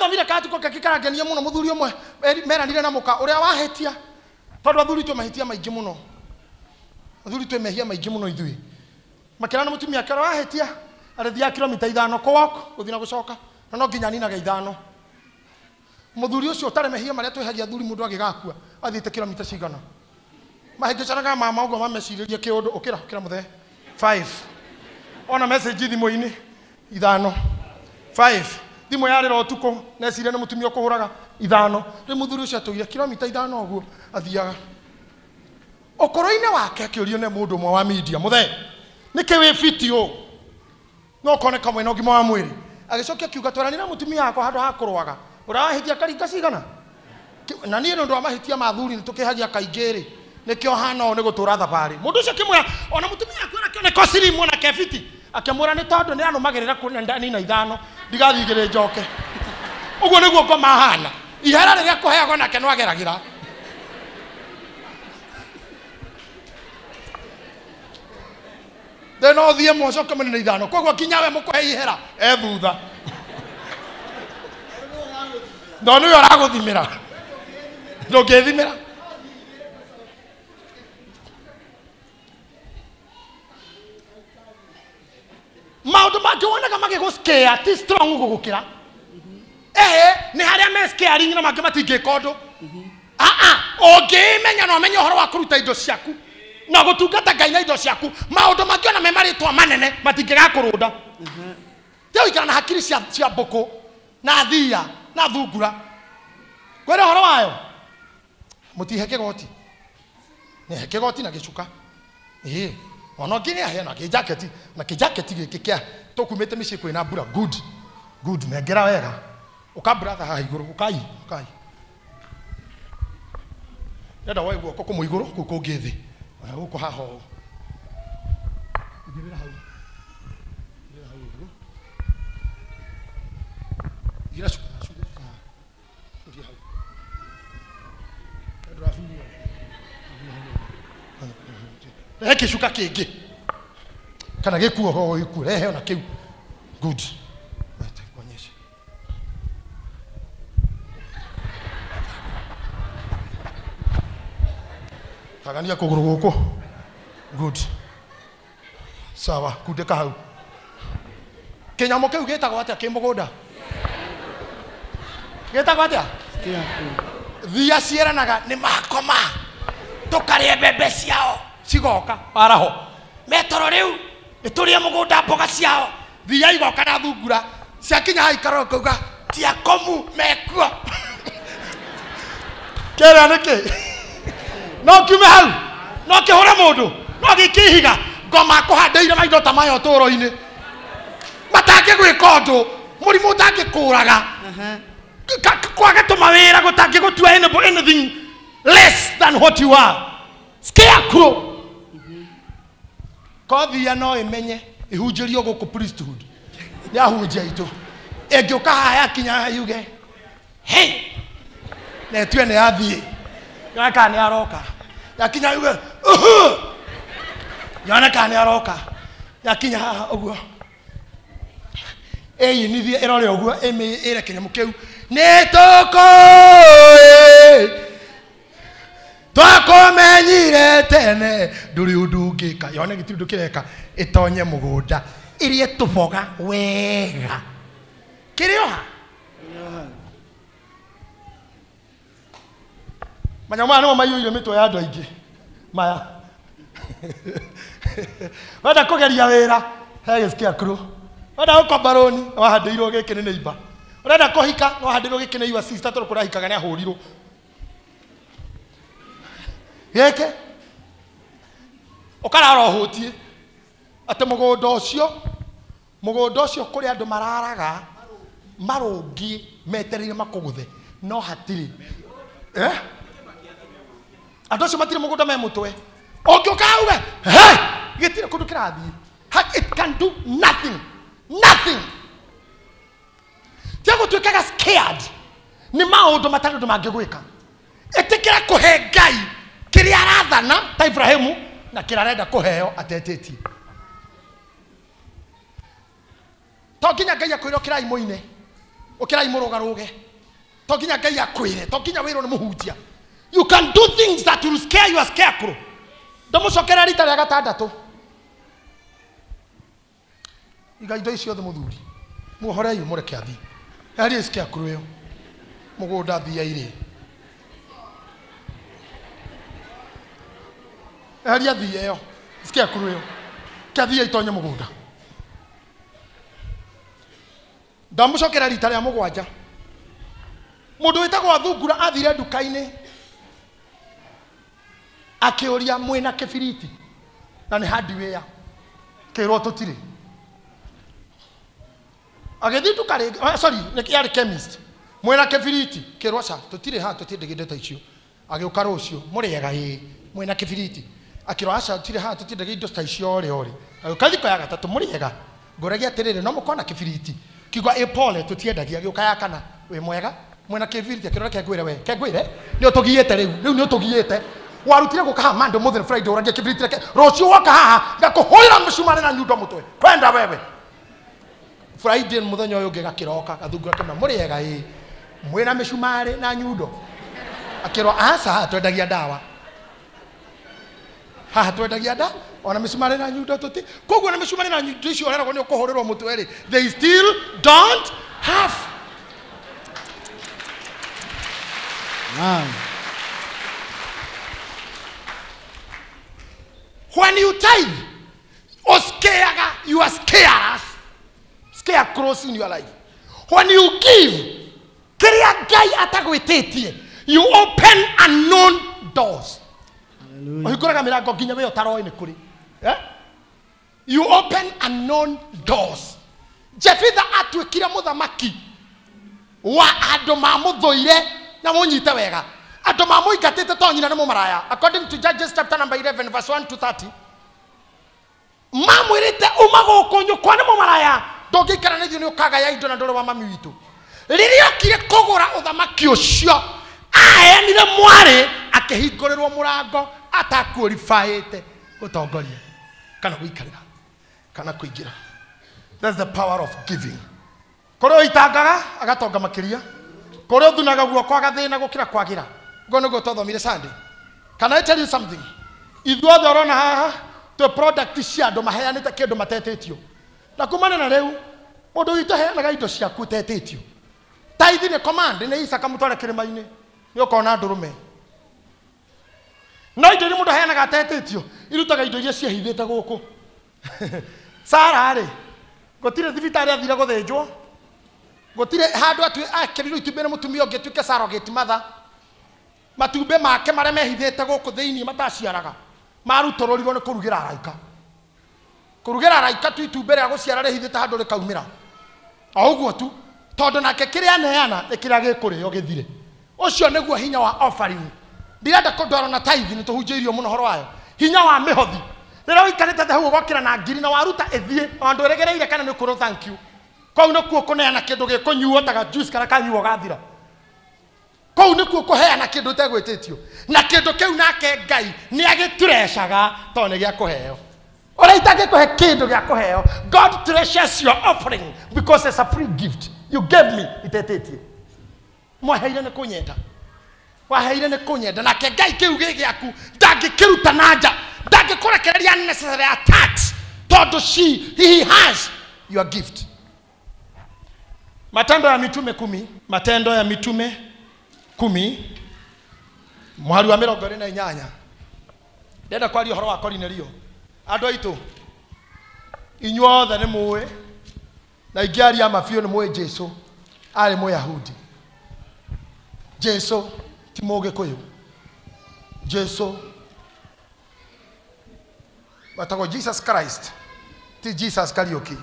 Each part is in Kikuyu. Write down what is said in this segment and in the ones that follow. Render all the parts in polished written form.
Ndathomire katuko keki karangenia muno muthuri umwe meranire na muka uria wahitia tondu athuri twe mahitia maingi muno athuri twe mehia maingi muno ithui makirana mutumia ake uria wahitia arithia kilomita 5 kũ guthii na gucoka na no nginya ninaga 5 muthuri ucio utare mehia maria twihagia athuri mundu agigakua athiite kilomita cigana mahingicanaga mama uguo mameciririe kiundu ukira ukira muthe 5 ona message thimu-ini 5 5 thimu yarira utuku neciria ni mutumia ukuhuraga 5 ri muthuri ucio atuire kilomita 5 uguo athiaga ukuru-ini wake akiurio ni mundu umwe wa media muthe niki wi fiti u no koneka mwena ũgima wa mwĩrĩ agĩcokia akiuga twaranĩra mũtumia wakwa handũ ha kũrũaga ũrawahitia karinga cigana na niĩ nĩ ũndũ wa mahĩtia ma athuri nĩ tũkĩhagia kaingĩ rĩ nĩkĩo hana ũũ nĩ gũtũra thabarĩ mũndũ ũcio akĩmwĩra ona mũtumia waku ona kĩoneka slim ona kebiti akĩmwĩra nĩ tondũ nĩ anũmagĩrĩra kũnina 5 ndigathiĩ igĩrĩ njoke ũguo nĩguo ngoma hana ihera rĩrĩa kũheagwo nake no ageragĩra thĩna ũthiĩ mũcoke mũnene 5 koguo kinya we mũkũhe ihera e thutha no nĩwe ũragũthimĩra ndũngĩthimĩra maũndũ mangĩ wonaga magĩgũscare ti strong gũgũkĩra ehe nĩ harĩa me scaring na mangĩ matingĩka ũndũ ũngĩmenya na ũmenye ũhoro wa kũruta indo ciaku na gũtungata Ngai na indo ciaku maũndũ mangĩ ona me marĩtwa manene matingĩgakũrũnda tiga gũikara na hakiri cia mbũkũ na thia na thungura kwĩra ũhoro wayo mũtihe kĩgoti nĩhe kĩgoti na gĩcuka ĩĩ ona ũngĩ nĩahe na kĩjaketi na kĩjaketi gĩkĩ kĩa tũkumĩte mĩciĩ kwĩna mbura good good nengera wega ũka brother haha igũrũ ũkai ũkai ndenda woe guoko kũmwe igũrũ kũu kũngĩ thĩ gũkũ haha ũũ igĩrĩra hau igĩrĩra hau ũguo igĩrĩra cuka cuka cuka curia hau ndũracuria rehe kĩcuka kĩngĩ kana gĩkuo ho gĩkuo rehe ona kĩu good kuonyeshe kagania kũgũrũ gũkũ good sawa kundĩka hau kĩnyamũ kĩu gĩtagwo atĩa kĩ mũgũnda gĩtagwo atĩa thia ciĩranaga nĩ makoma tũkarĩe mbembe ciao cigoka waraho metoro rĩu nĩ tũrĩe mũgũnda mboga ciao thia igoka na thungura ciakinya haha ikarora ũkauga ti akomu mekuo kĩrĩa nĩkĩ no kiume hau no kĩhũre mũndũ no gĩikie ihiga ngoma kũhandĩire maindo ta maya ũtũũro-inĩ matangĩgwĩka ũndũ mũrimũ ũtangĩkũraga kwaga tũmawĩra gũtangĩgũtua anything less than what you are scarecrow kothia no ĩmenye ihunjĩrio gũkũ priesthood nĩ ahunjia aitũ ĩngĩũka haha yakinya haha yuge hey na ĩtue nĩ yathiĩ yone kana nĩ aroka yakinya yuge uhu yone kana nĩ aroka yakinya haha ũguo ĩyinithie ĩrore ũguo ĩre kĩnyamũ kĩu nĩ tũkũĩ twakũmenyire tene ndũrĩ ũndũ ũngĩka yone gĩtirĩ ũndũ kĩreka ĩtonye mũgũnda ĩrĩe tũboga wega kĩrĩ oha manyamũ maya nĩmo maiyũire mĩtwe ya andũ aingĩ maya wenda kũgeria wĩra he gĩscarecrow wenda gũkomba rũni wahandĩirwo gĩkĩ nĩ neighbor ũrenda kũhika nĩwahandĩirwo gĩkĩ nĩ your sister tondũ kũrahikaga nĩ ahũrirwo gĩkĩ ũkarara ũhũtiĩ atĩ mũgũnda ũcio kũrĩ andũ mararaga marũngiĩ metereire makũgũthe no hatirĩ andũ acio matirĩ mũgũnda me mũtwe ũngĩũka uge he gĩtirĩ kũndũ kĩrathiĩ it can do nothing nothing tiga gũtuĩkaga scared nĩ maũndũ matarĩ ũndũ mangĩgwĩka ĩtĩkĩra kũhe Ngai kĩrĩa arathana ta Ibrahimu na kĩrĩa arenda kũheo atetĩtie to nginya Ngai akwĩre ũkĩrai mũine Ũkĩrai mũrũgarũge. To nginya Ngai akwĩre, to nginya wĩrwo nĩ mũhunjia. You can do things that will scare your scarecrow. Ndamũcokera rita rĩa gatandatũ. Iga indo icio othe mũthuri. Muohorei mũreke athiĩ. Eheria scarecrow ĩyo. Mũgũnda thia irĩ. Eheria thia ĩyo. Scarecrow ĩyo. Kĩathia itonye mũgũnda. Ndamũcokera rita rĩa mũgwanja. Mũndũ wĩtagwo Athungura athire nduka-inĩ akĩũria mwĩna kĩbiriti na nĩ hardware kĩrwo tũtirĩ. Agĩthiĩ nduka rĩngĩ, sorry, nĩ yarĩ chemist. Mwĩna kĩbiriti kĩrwo ca tũtirĩ haha tũtiendagia indo ta icio. Agĩũka rũciũ mũrĩega ĩĩ mwĩna kĩbiriti akĩrwo aca tũtirĩ haha tũtiendagia indo ta icio orĩ orĩ. Agĩũka thikũ ya gatatũ mũrĩega ngũragia atĩrĩrĩ no mũkorwo na kĩbiriti kiuga ĩ pole tũtiendagia. Agĩũka ya kana wĩ mwega mwena kĩbiriti akĩrwo reke ngwĩre we ke ngwĩre nĩ ũtũgiĩte rĩu rĩu nĩ ũtũgiĩte warutire gũka haha Monday mũthenya Friday ũragia kĩbiriti reke rũciũ woka haha ngakũhũrĩra mĩcumarĩ na nyundo mũtwe kwenda wewe. Friday mũthenya ũyũ ũngĩ gakĩroka gathungura kĩmwe mũrĩega ĩ mwĩna mĩcumarĩ na nyundo akĩrwo aca haha twendagia ndawa haha twendagia nda ona mĩcumarĩ na nyundo tũti koguo na mĩcumarĩ na nyundo icio ũreragwo nĩ ũkũhũrĩrwo mũtwe rĩ they still don't have. When you tithe, you are scarce, scarecrows in your life. When you give, kĩrĩa Ngai atagwĩtĩtie, you open unknown doors. Ũhingũraga mĩrango nginya we ũtaroĩ nĩ kũrĩ. You open unknown doors. Jefitha atuĩkire mũthamaki wa andũ mamũthũire na mũnyite wega. Andũ mamũingatĩte to nyina nĩ mũmaraya. According to Judges chapter number 11 verse 1 to 30. Mamwĩrĩte uma gũkũ nyũkwa nĩ mũmaraya ndũngĩikara na ithuĩ nĩ ũkagaya indo na ndũrĩ wa mami witũ. Rĩrĩa okire kũgũra ũthamaki ũcio aheanire mwarĩ akĩhingũrĩrwo mũrango atakuorifaĩte gũtongoria kana gũikarĩra kana kũingĩra. That's the power of giving. Kũrĩ ũitangaga agatonga makĩria, kũrĩ ũthunaga guoko agathĩna gũkĩra kwagĩra. Ũguo nĩguo twathomire Sunday. Can I tell you something? Ithuothe ũrona haha twĩ product cia andũ maheanĩte kĩndũ matetĩtio. Na kumana na rĩu mũndũ witũ aheanaga indo ciaku ũtetĩtio. Tithe nĩ command nĩ Isaka mũtware kĩrĩma-inĩ nĩ ũkona ndũrũme. No indo iria mũndũ aheanaga atetĩtio irutaga indo iria ciehithĩte gũkũ. Sara rĩ gũtirĩ thibitarĩ athire gũthĩnjwo, gũtirĩ handũ akĩrirwo itumbĩ nĩ mũtumia ũngĩ atuĩke surrogate mother. Matumbĩ make marĩa mehithĩte gũkũ thĩinĩ mataciaraga marutũrũrirwo nĩ kũrugĩra araika. Kũrugĩra araika tu itumbĩ rĩa gũciara rĩhithĩte handũ rĩkaumĩra o ũguo tu, tondũ nake kĩrĩa aneana nĩ kĩrĩa gĩkũrĩo gĩthire. Ũcio nĩguo hinya wa offering. Ndirenda kũndwarwo na tithe nĩ tũhunjĩirio mũno ũhoro wayo. Hinya wa mĩhothi. Rĩrĩa ũikarĩte thĩ hau ũgokĩra na ngiri na waruta ĩthiĩ ona ndwĩrĩgĩrĩire kana nĩ ũkwĩrwo thank you. Kũu nĩkuo kũneana kĩndũ gĩkũnyuo ta juice kana kanyuo gathira. Kũu nĩkuo kũheana kĩndũ ũtegwĩtĩtio. Na kĩndũ kĩu nake Ngai nĩ agĩturecaga tondũ nĩ gĩa kũheo. Ũrĩa itangĩkũhe kĩndũ gĩa kũheo. God treasures your offering because it's a free gift. You gave me itetĩtie. Mwaheire nĩ kũnyenda. Waheire nĩ kũnyenda nake Ngai kĩu gĩ gĩaku ndangĩkĩruta na nja, ndangĩkũrekereria unnecessary attacks tondũ he has your gift. Matendo ya Mitume 10, Matendo ya Mitume 10 mũhari wa 28. Ndĩrenda kwaria ũhoro wa Korinelio. Andũ aitũ inyuothe nĩ mũĩ na ingĩaria ma biũ nĩ mũĩ Jesu arĩ Mũyahudi. Jesu ti Mũgĩkũyũ. Jesu wetagwo Jesus Christ ti Jesus Kariuki.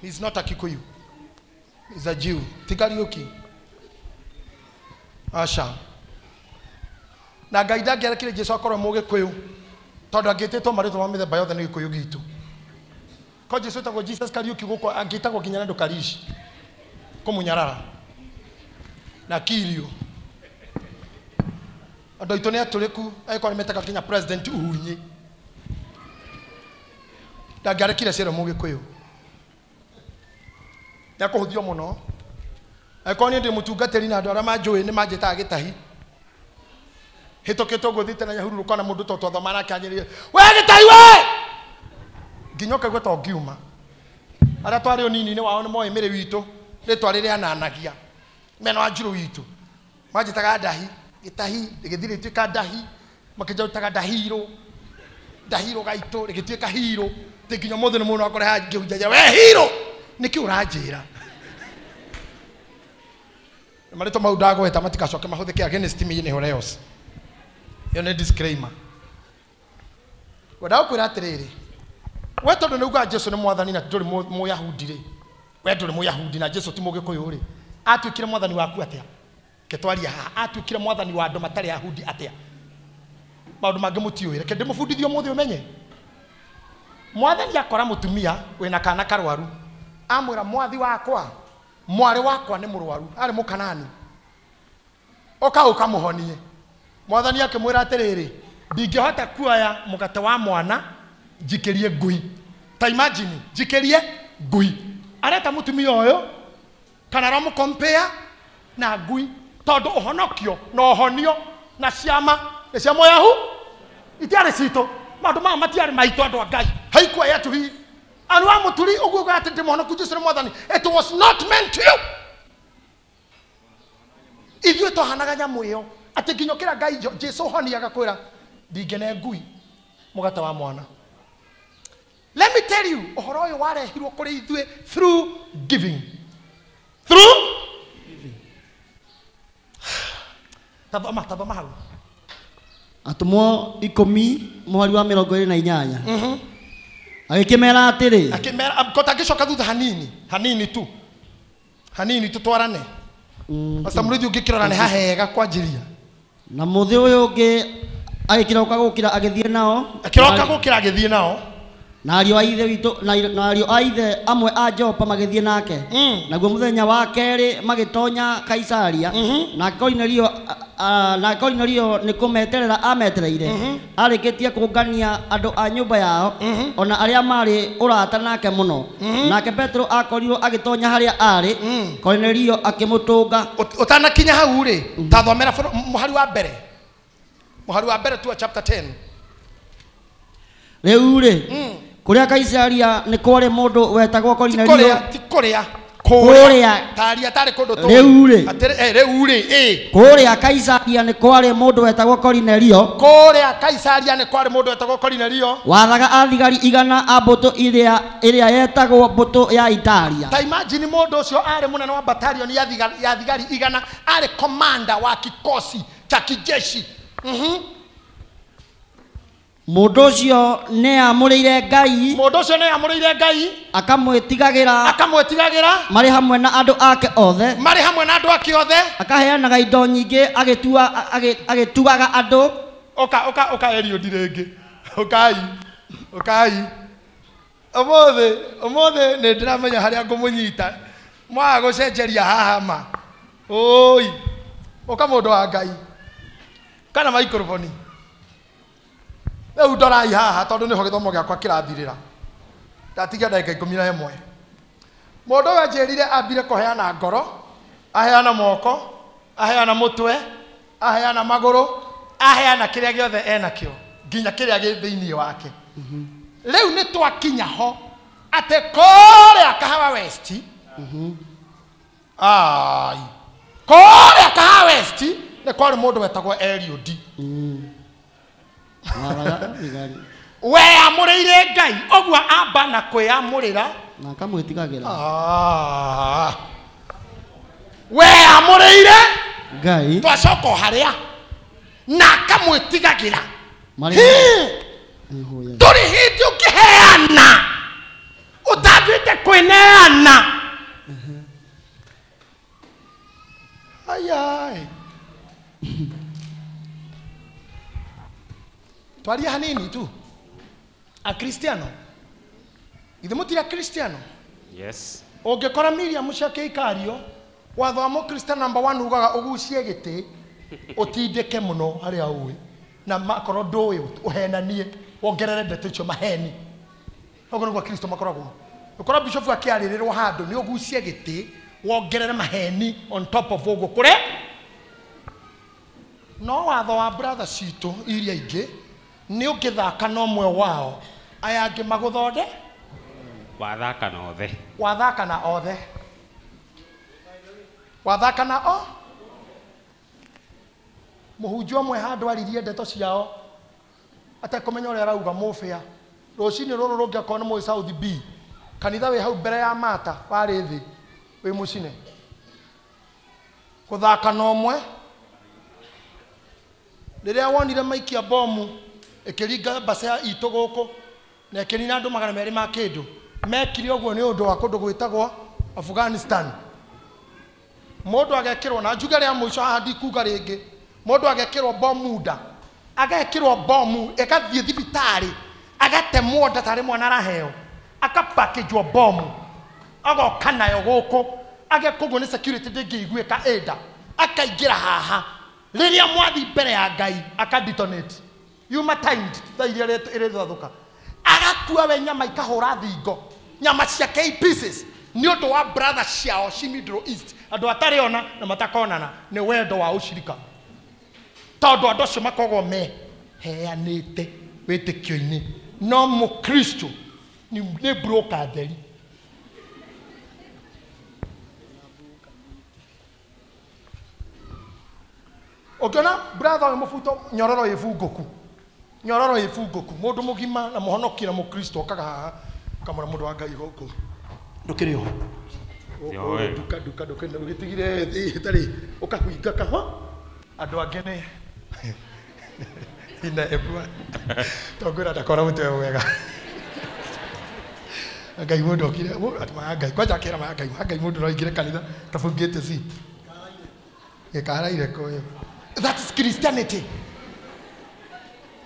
He's not a Kikuyu. He's a Jew. Ti Kariuki. Aca. Na Ngai ndangĩarekire Jesu akorwo Mũgĩkũyũ tondũ angĩtĩtwo marĩtwa ma mĩthemba yothe nĩ Gĩkũyũ gitũ. Ko Jesu etagwo Jesus Kariuki gũkũ angĩtagwo nginya na ndũkarici kũmũnyarara na kirio. Andũ aitũ nĩ atũrĩku angĩkorwo nĩ metaga nginya President Uhunyi. Ndangĩarekire aciarwo Mũgĩkũyũ. Nĩakũhũthio mũno. Angĩkorwo niĩ ndĩ mũtungatĩri na andũ arĩa manjũĩ nĩ manjĩtaga gĩtahi. Hĩtũkĩte ũguo thiĩte na Nyahururu kana mũndũ to twathoma nake anjĩrĩire, we gĩtahi we! Nginya ũkaigua ta ũngiuma. Arĩa twarĩ ũnini-inĩ wao nĩ moĩ mĩrĩ witũ, rĩtwa rĩrĩa ananagia. Mena wa njirũ witũ. Manjĩtaga ndahi, gĩtahi, rĩgĩthiĩ rĩgĩtuĩka ndahi, makĩnjĩtaga ndahirũ. Ndahirũ gaitũ, rĩgĩtuĩka hirũ. Atĩ nginya ũmũthĩ nĩ mũndũ akore haha ngĩhunjagia, we hirũ! Nĩkĩ ũranjĩra? Marĩtwa mau ndagweta matikacoke mahũthĩke against me anywhere else. Ĩyo nĩ disclaimer. Ngwendaga gũkwĩra atĩrĩrĩ, we tondũ nĩ ugaga Jesu nĩ mwathani na ndũrĩ Mũyahudi rĩ, we ndũrĩ Mũyahudi na Jesu ti Mũgĩkũyũ rĩ, atuĩkire mwathani waku atĩa? Reke twarie haha, atuĩkire mwathani wa andũ matarĩ Ayahudi atĩa? Maũndũ mangĩ mũtiũĩ, reke ndĩmũbundithie ũmũthĩ ũmenye. Mwathani akora mũtumia wĩna kana karwaru, amwĩra mwathi wakwa, mwarĩ wakwa nĩ mũrwaru, arĩ mũkanani, ũka ũkamũhonie. Mwathani akĩmwĩra atĩrĩrĩ, ndingĩhota kuoya mũgate wa mwana njikĩrie ngui. Ta imagine, njikĩrie ngui. Areta mũtumia ũyũ kana aramũcompare na ngui, tondũ ũhonokio na ũhonio na ciama nĩ cia Mũyahu, itiarĩ citũ. Maũndũ maya matiarĩ maitũ andũ a Ngai. Haikuwa yetu hii. Andũ a mũturi ũguo ugaga atĩ ndĩ mũhonoku Jesu nĩ mwathani. It was not meant to you. Ithuĩ twahanaga nyamũ ĩyo atĩ nginya ũkĩra Ngai Jesu ũhonia agakwĩra ndingĩne ngui mũgate wa mwana. Let me tell you, ũhoro ũyũ warehirwo kũrĩ ithuĩ through giving. Through giving. Tathoma, tathoma hau. Atũmwo 10 mũhari wa 28. Agĩkĩmera atĩrĩ. Akĩmera, kota ngĩcoka thutha hanini, hanini tu. Hanini tu twarane. Pastor Mũrĩithi ũngĩkĩrora nĩ hahega kwanjĩria. Na mũthĩ ũyũ ũngĩ agĩkĩroka gũkĩra agĩthiĩ nao. Akĩroka gũkĩra agĩthiĩ nao. Na ariũ a ithe witũ, na ariũ a ithe amwe a Jopa magĩthiĩ nake. Naguo mũthenya wa kerĩ magĩtonya Kaisaria. Na Korinelio nĩ kũmeterera ametereire. Arĩkĩtie kũngania andũ a nyũmba yao, ona arĩa marĩ ũrata nake mũno. Nake Petero akorirwo agĩtonya harĩa arĩ, Korinelio akĩmũtũnga. Ũtanakinya hau rĩ, ta thomera mũhari wa mbere. Mũhari wa mbere tu wa chapter 10. Rĩu rĩ, kũrĩa Kaisaria nĩ kwarĩ mũndũ wetagwo Korinelio. Ti kũrĩa, Kũrĩa. Taria tarĩ kũndũ tũĩ. Rĩu rĩ. Atĩrĩ, rĩu rĩ, ĩ. Kũrĩa Kaisaria nĩ kwarĩ mũndũ wetagwo Korinelio. Kũrĩa Kaisaria nĩ kwarĩ mũndũ wetagwo Korinelio. Wathaga athigari 100 a mbũtũ ĩrĩa yetagwo mbũtũ ya Italia. Ta imagine mũndũ ũcio arĩ mũnene wa battalion ya thigari 100, arĩ commander wa kikosi cha kijeshi. Mũndũ ũcio nĩamũrĩire Ngai. Mũndũ ũcio nĩamũrĩire Ngai. Akamwĩtigagĩra. Akamwĩtigagĩra. Marĩ hamwe na andũ ake othe. Marĩ hamwe na andũ ake othe. Akaheanaga indo nyingĩ agĩtugaga andũ. Ũka, ũka, ũka Eliud rĩngĩ. Ũkai, ũkai. Ũmũthĩ, ũmũthĩ nĩ ndĩramenya harĩa ngũmũnyita. Mwaga gũcenjeria haha ma. Oi. Ũka mũndũ wa Ngai. Kana microphone. Rĩu ndorai haha tondũ nĩho gĩthomo gĩakwa kĩrathirĩra. Ndatigia ndagĩka 11. Mũndũ ũyũ anjĩrire ambire kũheana ngoro, aheana moko, aheana mũtwe, aheana magũrũ, aheana kĩrĩa gĩothe enakĩo, nginya kĩrĩa gĩ thĩinĩ wake. Rĩu nĩ twakinya ho atĩ kũrĩa Kahawa West, ai, kũrĩa Kahawa West nĩ kwarĩ mũndũ wetagwo Eliud. Weamũrĩire Ngai, ũguo amba na kwĩamũrĩra. Na akamwĩtigagĩra. Weamũrĩire Ngai. Twacoka o harĩa na akamwĩtigagĩra. Ndũrĩ hĩndĩ ũngĩheana ũtambĩte kwĩneana. Ayai. Twaria hanini tu. Akristiano. Ithe mũtira Kristiano? Yes. Ũngĩkora Miriam ciake ikario, watho wa Mũkristiano number 1 ugaga ũgucie gĩtĩ, ũtindĩke mũno harĩa ũĩ. Na makorwo ndũĩ ũhenanie, wongerere ndeto icio maheni. Ũguo nĩguo Akristo makoragwo. Ũkorwo bishop akĩarĩrĩrwo handũ nĩ ũgucie gĩtĩ wongerere maheni on top of ũguo kũre. No watho wa brother citũ iria ingĩ nĩ ũngĩthaka na ũmwe wao aya angĩ magũthonde. Wathaka na othe. Wathaka na othe. Wathaka na o. Mũhunjia ũmwe handũ aririe ndeto ciao atekũmenya ũrĩa arauga mũbĩa. Rũcinĩ rũrũ rũngĩ akorwo nĩ mũĩ South B. Kanitha wĩ hau mbere ya Mata warĩ thĩ wĩ mũcine. Gũthaka na ũmwe. Rĩrĩa wonire maikia bomu ĩkĩringa mbaca itũ gũkũ na ĩkĩnina andũ 200 ma kĩndũ. Mekire ũguo nĩ ũndũ wa kũndũ gwĩtagwo Afghanistan. Mũndũ agekĩrwo na njuge rĩa mũico haha ndikuga rĩngĩ. Mũndũ agekĩrwo bomu nda. Agekĩrwo bomu ĩgathiĩ thibitarĩ agatemwo nda tarĩ mwana araheo. Akapakĩjwo bomu agoka nayo gũkũ agekũguo nĩ security ndĩngĩiguĩka ĩnda akaingĩra haha rĩrĩa mwathi mbere ya Ngai akadetonate yuma timed thaa iria ĩrĩthathũka agakua we nyama ikahũra thingo nyama ciake i pieces nĩ ũndũ wa brother ciao ci Middle East andũ atarĩ ona na matakonana nĩ wendo wa ũcirika tondũ andũ acio makoragwo meheanĩte wĩtĩkio-inĩ no mũkristo nĩ broker theri. Ũngĩona brother ũyũ mũbuto nyororo ĩbungũku nyororo ĩbungũku mũndũ mũgima na mũhonoki na mũkristo okaga haha ũkamwĩra mũndũ wa Ngai gũkũ ndũkĩrĩ oho nduka nduka ndũkĩrĩ ũgĩtigire ĩtarĩ ũkahuinga kahwa andũ angĩ nĩ ina ebua tongwĩra ndakora mũtwe mwega Ngai mũndũ okire atĩ Ngai kwanja akĩra ma Ngai ma Ngai mũndũ no aingĩre kanitha tabungĩte zip gĩkaraire kũyũ. That is Christianity.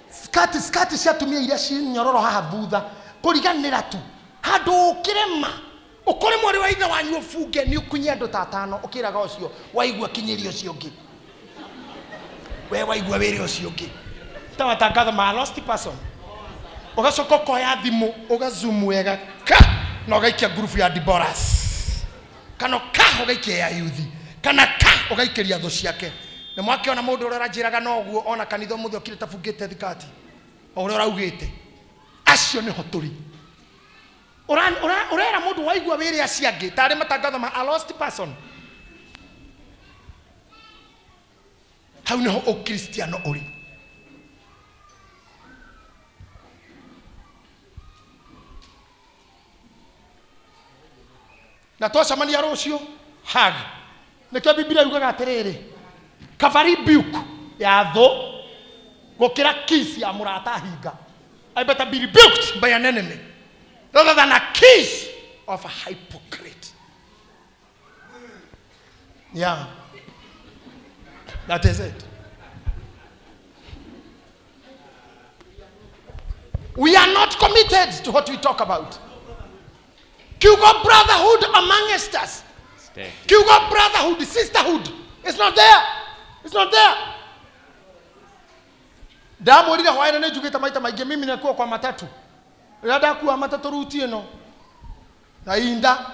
Skati skati cia atumia iria ci nyororo haha thutha kũriganĩra tu handũ ũkĩrema ũkore mwarĩ wa ithe wanyu ũbunge nĩ ũkunye andũ ta atano ũkĩraga ũcio waigua kinyĩria ũcio ũngĩ we waigua wĩre ũcio ũngĩ ta matangatho ma lost person ũgacoka ũkoya thimũ ũgazoom wega ka na ũgaikia ngurubu ya Deborahs kana ka ũgaikia ya yuthi kana ka ũgaikĩria thũ ciake. Nĩ mwakĩona mũndũ ũrĩa ũranjĩraga noguo ona kanitha ũmũthĩ ũkire tabungĩte thikati o ũrĩa ũraugĩte acio nĩho tũrĩ. Ũrera mũndũ waigua wĩre acio angĩ tarĩ matangatho ma a lost person. Hau nĩho ũkristiano ũrĩ. Na twacemania rũciũ hug nĩkĩo Biblia yugaga atĩrĩrĩ kaba rebuke ya thũ gũkĩra kiss ya mũrata hinga. I better be rebuked by an enemy rather than a kiss of a hypocrite. Yeah, that is it. We are not committed to what we talk about. Kiugo brotherhood amongst us. Kiugo brotherhood, sisterhood. It's not there. It's not there. Ndamwĩrire hwaĩ-inĩ nĩ njugĩte maita maingĩ mimi nakuwa kwa matatu. Rĩrĩa ndakua matatũ ruti ĩno na inda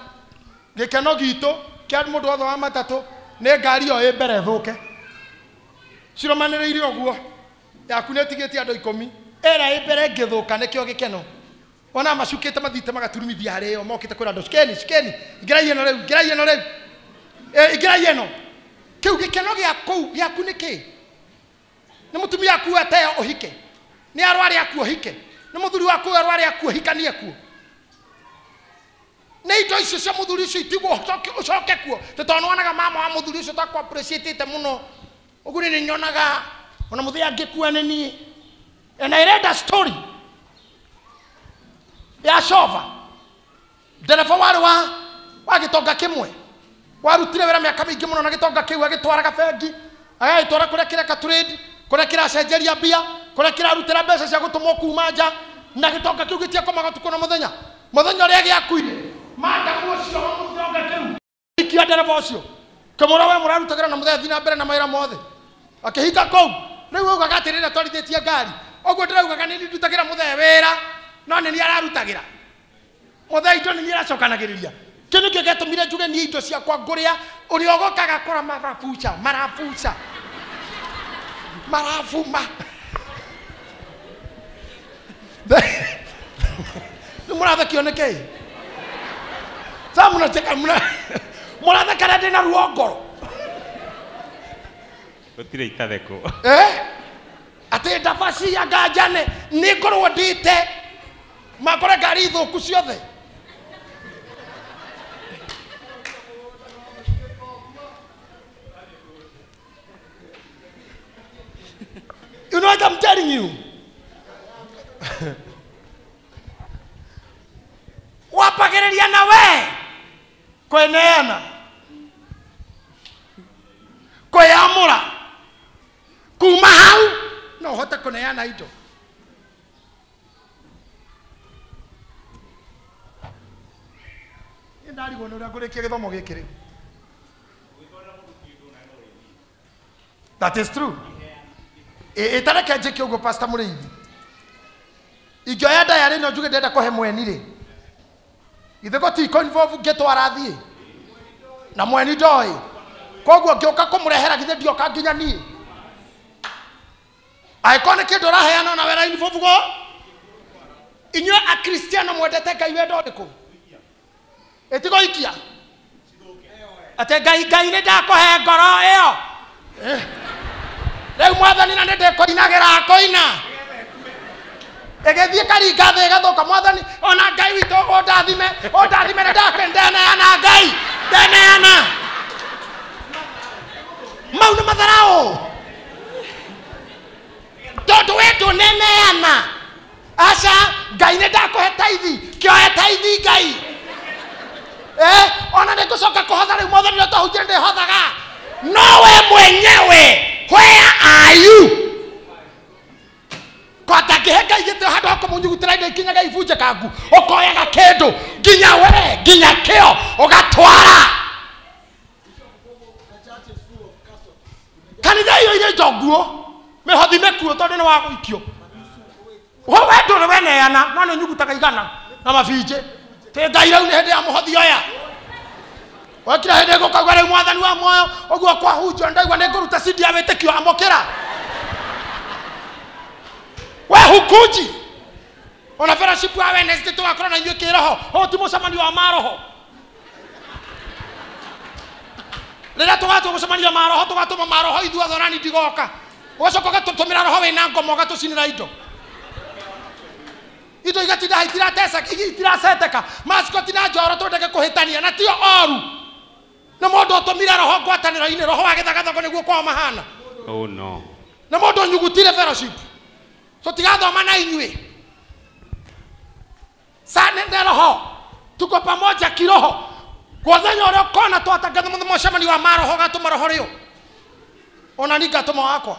gĩkeno gitũ kĩa mũndũ wothe wa matatũ nĩ ngari ĩyo ĩ mbere ĩthũke. Ciromanĩrĩire ũguo yaku nĩ ĩtigĩtie andũ 10 ĩrĩa ĩ mbere ĩngĩthũka nĩkĩo gĩkeno. Ona macukĩte mathiĩte magaturumithia harĩ ĩyo mokĩte kwĩra andũ cukeni cukeni ingĩrai ĩno rĩu ingĩrai ĩno rĩu ingĩrai ĩno. Kĩu gĩkeno gĩa kũu gĩaku nĩ kĩ? Nĩ mũtumia aku ateo ũhike, nĩ arware aku ũhike, nĩ mũthuri waku arware aku ũhikanie kuo, nĩ indo icio cia mũthuri ũcio itigwo ũcoke kuo tondũ nĩwonaga mama wa mũthuri ũcio takũ appreciate mũno ũguo nĩ nyonaga ona mũthenya angĩkua nĩ niĩ. And I read a story ya Shova ndereba warĩ wa gĩtonga kĩmwe warutire wĩra mĩaka mĩingĩ mũno na gĩtonga kĩu agĩtwaraga bengi agagĩtwara kũrĩa kĩreka trade kũrĩa kĩracenjeria mbia kũrĩa kĩrarutĩra mbeca cia gũtũmwo kuma nja na gĩtonga kĩu gĩtiakomaga ũtukũ na mũthenya mũthenya ũrĩa gĩakuire mandamu ũcio wa gĩtonga kĩu ikia ndereba ũcio kĩmũra we mũrarutagĩra na mũthenya thiĩ na mbere na mawĩra mothe akĩhinga kũu rĩu augaga atĩrĩrĩ twarithĩtie ngari ũguo ndĩraugaga nĩ ndutagĩra mũthee wĩra no nĩ niĩ ararutagĩra. Mothe indo nĩ niĩ iracokanagĩrĩria. Kĩu nĩkĩo gĩatũmire njuge niĩ indo ciakwa ngũrĩa ũrĩa ũgokaga kũra marabuca marabuca marabuma. Nĩ mũrathekio nĩ kĩĩ? Sasa mnacheka mũrathekera ndĩ na ruo ngoro. Gũtirĩ itathekwo. Atĩ ndabaci ya nganjane nĩ ngorwo ndĩte makore ngari thũku ciothe. You know what I'm telling you? Wapagĩrĩria na we kweneana kwĩyamũra kuma hau no ũhote kũneana indo. Niĩ ndarigwo nĩ ũrĩa ngũrĩkia gĩthomo gĩkĩ rĩu. That is true. Ĩtareke njĩke ũguo Pastor Mũrĩithi. Ingĩoya diary ĩno njuge ndĩrenda kũhe mweni rĩ, githĩ gũtikũ involve ngĩtwara thiĩ na mweni ndoĩ, koguo ngĩũka kũmũrehera githĩ ndioka nginya niĩ. Angĩkorwo nĩ kĩndũ ũraheana ona wera involve go. Inyuĩ Akristiano mwendete Ngai wendo ũrĩkũ? Ĩtigũikia atĩ Ngai Ngai nĩ ndakũhe ngoro ĩyo. Rĩu mwathani na nĩ ndĩkũinagĩra kũina. Ĩgĩthiĩ karinga thĩ ĩgathũka mwathani ona Ngai witũ ũndathime ũndathime nĩ ndeneana Ngai ndeneana. Mau nĩ matharaũ. Tondũ we ndũneneana. Aca Ngai nĩ ndakũhe taithi kĩoe taithi Ngai. Ona nĩ ngũcoka kũhotha rĩu mwathani ũrĩa twahunjire ndĩhothaga. No we mwenyewe where are you? Kwatangĩhe Ngai gĩtĩo handũ ha kũmũnyugutĩra indo ikinyaga ibunjĩkangu ũkoyaga kĩndũ nginya we nginya kĩo ũgatwara. Kanitha ĩyo irĩ indo nguo mĩhothi mĩkuo tondũ nĩ wa gũikio. We ndũrĩ weneana no nĩ ũnyugutaga igana na mabinjĩ. Tĩ Ngai rĩu nĩ hĩndĩ ya mũhothi oya. Wekira hĩndĩ gũkauga rĩu mwathani wa muoyo ũguo kwahunjio ndaigua nĩ ngũruta cindi ya wĩtĩkio amũkĩra. We hukuji ona fellowship wa Wednesday tũgakorwo na inyuĩ kĩroho ũũ ti mũcemanio wa maroho. Rĩrĩa tũgatũa gũcemania maroho tũgatũma maroho ithuothe ona niĩ ndigoka. Ũgacoka ũgatũtũmĩra roho wĩna ngoma ũgatũcinĩra indo. Indo igatinda itiratesa itiraceteka mascot na njoro twendeke kũhĩtania na tio oru. Nĩ mũndũ ũtũmire roho ngwatanĩro-inĩ roho wa gĩthagathago nĩguo kwao mahana. Oh no. Nĩ mũndũ ũnyugutire fellowship. Tũtigathoma na inyuĩ. Sa nĩ roho. Tuko pamoja kiroho. Gwathenya ũrĩa ũkona twatangatha mũcemanio wa maroho gatũma roho rĩo. Ona niĩ ngatũma wakwa.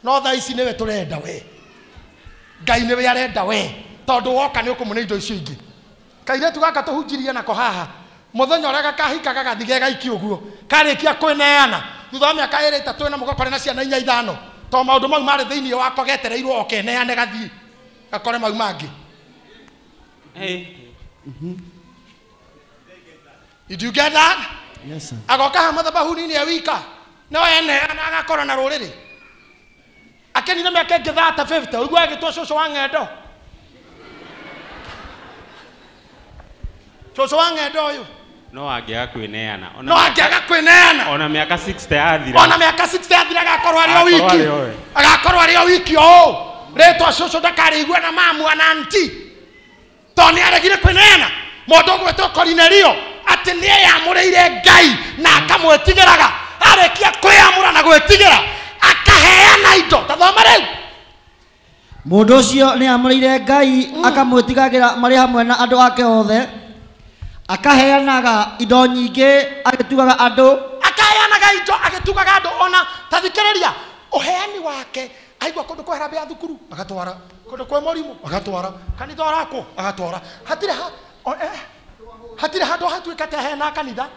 No thaa ici nĩwe tũrenda we. Ngai nĩwe arenda we. Tondũ woka nĩ ũkũmũne indo icio ingĩ. Kairĩtu gaka tũhunjirie nako haha. Mũthenya ũrĩa gakahika gagathiĩ ge gaiki ũguo. Karĩkia kwĩneana. Thutha wa mĩaka ĩrĩ ĩtatũ ĩna mũgakore na ciana inya ithano. Tondũ maũndũ mau marĩ thĩinĩ wako getereirwo okeneane gathiĩ. Gakore mau mangĩ. Did you get that? Yes sir. Agoka ha mathabahuni-inĩ e wika. No eneana agakorwo na rũrĩrĩ. Akenire mĩaka ĩngĩ 30 50 ũigua agĩtwo cũcũ wa ng'endo. Cũcũ wa ng'endo ũyũ. No angĩaga kwĩneana. No angĩaga kwĩneana. Ona mĩaka 60 yathira. Ona mĩaka 60 yathira agakorwo arĩ o wiki. Agakorwo arĩ o wiki ũũ. Rĩtwa cũcũ ndakarĩigua na mamu na anti. Tondũ nĩ aregire kwĩneana. Mũndũ ũgwĩtwo Korinelio atĩ nĩ eyamũrĩire Ngai na akamwĩtigĩraga. Arĩkia kwĩyamũra na gwĩtigĩra akaheana indo. Ta thoma rĩu. Mũndũ ũcio nĩ amũrĩire Ngai akamwĩtigagĩra marĩ hamwe na andũ ake othe. Akaheanaga indo nyingĩ agĩtugaga andũ. Akaheanaga indo agĩtugaga andũ ona ta thikĩrĩria ũheani wake aigua kũndũ kwĩ harambee ya thukuru agatwara kũndũ kwĩ mũrimũ agatwara kanitha ũrakwo agatwara hatirĩ hatirĩ handũ hatuĩka atĩ aheanaga kanitha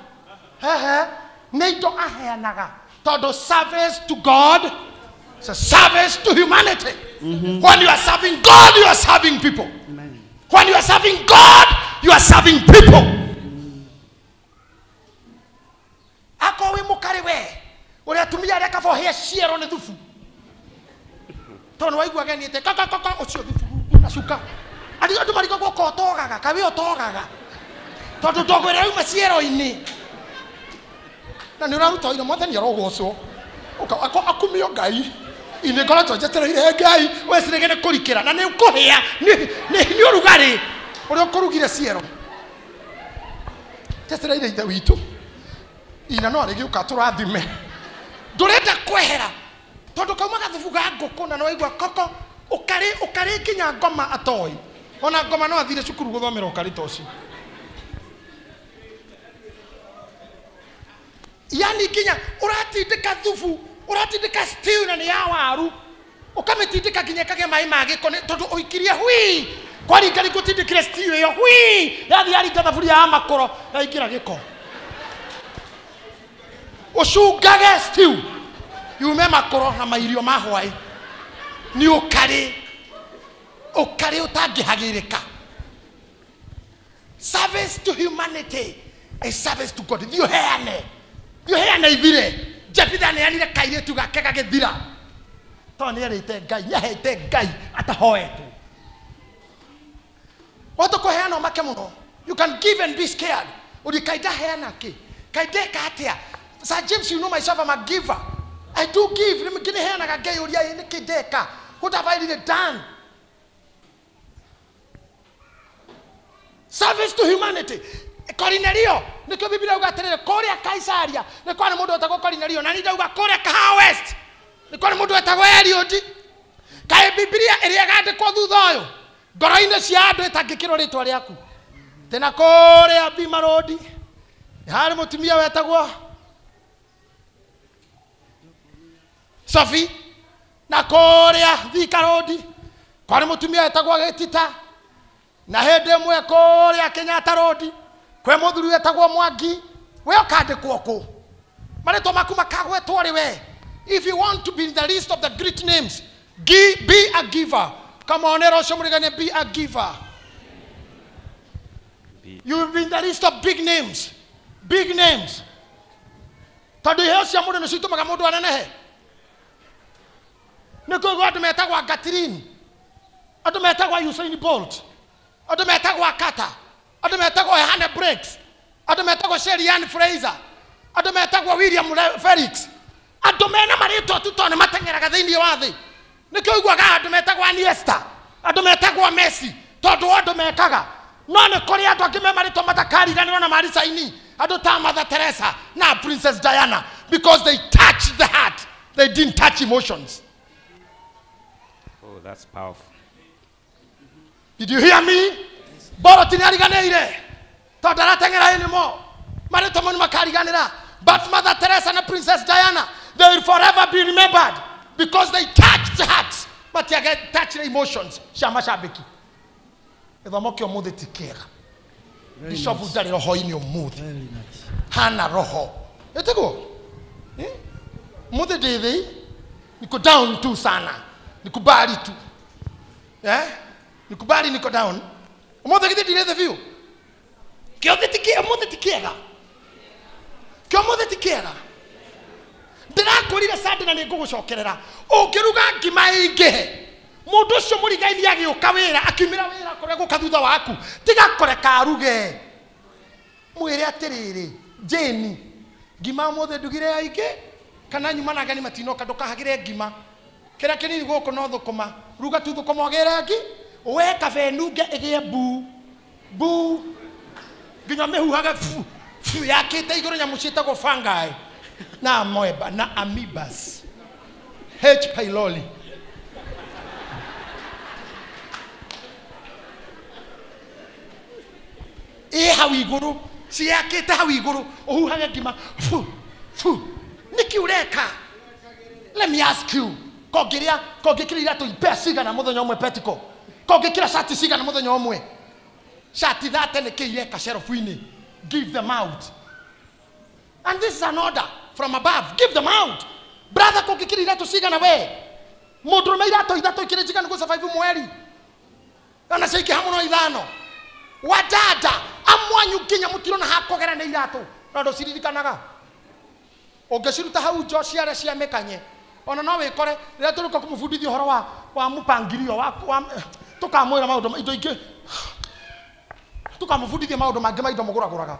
hehe nĩ indo aheanaga tondũ service to God is a service to humanity. When you are serving God, you are serving people. Amen. When you are serving God, You are serving people. Ako wi mukari we uria atumia aria kaba ũhĩe ciero nĩ thubu tondũ nĩ waigua ageniĩte kakakaka ũcio thubu na cuka andũ marigagwo ko ũtogaga kaĩ we ũtogaga tondũ ndogo ĩrĩa yauma ciero-inĩ na nĩ ũraruta wĩra mwathani arogocwo akumio Ngai inĩ ngoretwo njetereire Ngai wecirĩge nĩ kũrikĩra na nĩ ũkũhĩa nĩ ũrugarĩ ũrĩa ũkũrugire ciero njetereire ithe witũ ina no arĩgĩũka tũrathime ndũrenda kwehera tondũ kauma gathubu ga ngũkũ na nĩwaigua koko ũkarĩ nginya ngoma atoĩ ona ngoma no athire cukuru gũthomera ũkarĩ ta ũcio yani nginya ũratindĩka thubu ũratindĩka stew na nĩ ya waru ũkamĩtindĩka nginya ĩkagĩa maĩ ma gĩko tondũ ũikirie hui kwaringa rĩngĩ ũtindĩkire stew ĩyo hui yathiĩ yaringa thaburia ya makoro yaingĩra gĩko ũcungage stew yume makoro na mairio ma hwaĩ nĩ ũkarĩ ũtangĩhagĩrĩka. Service to humanity is service to God. Thiĩ ũheane ithire. Jefitha aneanire kairĩtu gake gagĩthira tondũ nĩerĩte Ngai nĩahete Ngai atahoetwo. Wahota kũheana ũmake mũno. You can give and be scared. Ũthiĩ kaĩ ndaheana kĩ kaĩ ndeka atĩa. Sir James, you know myself, I'm a giver. I do give. Nĩheanaga Ngai ũria nĩkĩ ndeka. What have I really done? Service to humanity. Korinelio, nĩkĩo Biblia yauga atĩrĩrĩ kũrĩa Kaisaria nĩ kwarĩ mũndũ wetagwo Korinelio na niĩ ndauga kũrĩa Kahawa West nĩ kwarĩ mũndũ wetagwo Eliud. Kaĩ Biblia ĩrĩa ĩgandĩkwo thutha ũyũ ngoro-inĩ cia andũ ĩtangĩkĩrwo rĩtwa rĩaku. Tena kũrĩa Bima Road nĩ harĩ mũtumia wetagwo Sophie na kũrĩa Thika Road kwarĩ mũtumia wetagwo Gĩtita na hĩndĩ ĩmwe kũrĩa Kenyatta Road kwĩ mũthuri wetagwo Mwangi we ũkandĩkwo kũ marĩtwa maku makagwetwo rĩ we. If you want to be in the list of the great names, be a giver. Come on, ũcio mũriganie, be a giver. You will be in the list of big names. Big names. Tondũ iheo cia mũndũ nĩcio itũmaga mũndũ anenehe. Nĩ kũigua andũ metagwo Gatirin, andũ metagwo Usain Bolt, andũ metagwo Carter, andũ metagwo Hannah Briggs, andũ metagwo Sherry-Ann Fraser, andũ metagwo William Felix, andũ mena marĩtwa tu tondũ nĩmateng'eraga thĩinĩ wa thĩ. Nĩkĩo ũiguaga andũ metagwo Iniesta, andũ metagwo Messi, tondũ o andũ mekaga. No nĩ kũrĩ andũ angĩ me marĩtwa matakariganĩrwo na maricaini, andũ ta Mother Teresa na Princess Diana, because they touched the heart, they didn't touch emotions. Oh, that's powerful. Did you hear me? Boroti nĩariganĩire tondũ arateng'era anymore. Marĩtwa mau nĩmakariganĩra. But Mother Teresa and Princess Diana, they will forever be remembered because they touched the hearts, but they touched the emotions. Cia macambĩki. Gĩthomo kĩa ũmũthĩ ti kĩega. Bishop ndarĩ roho-inĩ ũmũthĩ. Hana roho. Ĩtiguo? Ũmũthĩ ndĩ thĩ, niko down tu sana. Nikubali tu. Eh? Nikubali niko down. Ũmũthĩ githĩ ndirĩ thĩ biũ? Kĩa ũmũthĩ ti kĩega. Kĩa ũmũthĩ ti kĩega. Ndĩrakũrire Sunday na nĩngũgũcokerera. Ũngĩruga ngima ĩingĩhe, mũndũ ũcio mũrigaini agĩũka wĩra, akiumĩra wĩra kũrĩa gũka thutha waku, tiga kũreka aruge. Mwĩre atĩrĩrĩ, Jane, ngima ũmũthĩ ndugire yaingĩ, kana nyuma na ageni matinoka, ndũkahagĩre ngima. Kĩrĩa kĩnini gũkũ no thũkũma, ruga tu thũkũma ũgĩre ngi, we kabe nunge ĩgĩe bu bu nginya mĩhuhage fu fu yakĩte igũrũ nyamũ ciĩtagwo fungi na amoeba na amoebas H pylori. Ĩ hau igũrũ ciakĩte hau igũrũ ũhuhage ngima fu fu. Nĩkĩ ũreka? Let me ask you, kongĩrĩa kongĩkĩra iratũ ipea cigana mũthenya ũmwe petiko, kongĩkĩra cati cigana mũthenya ũmwe, cati thate nĩkĩ ireka shelf-inĩ? Give them out. And this is an order from above. Give them out. Brother, kongĩkĩra iratũ cigana we mũndũrũme iratũ ithatũ ikĩrĩ njiganu gũ survive mweri, ona ciaingĩha mũno ithano. Wadada amwanyu nginya mutirona hakogera nĩ iratũ na ndũciririkanaga. Ũngĩciruta hau njo ciare cia mĩkanye ona no wĩkore rĩrĩa tũrĩka kũmũbundithia ũhoro wa mũpangirio wa tũkamwĩra maũndũ indo ingĩ tũkamũbundithia maũndũ mangĩ ma indo mũgũragũraga.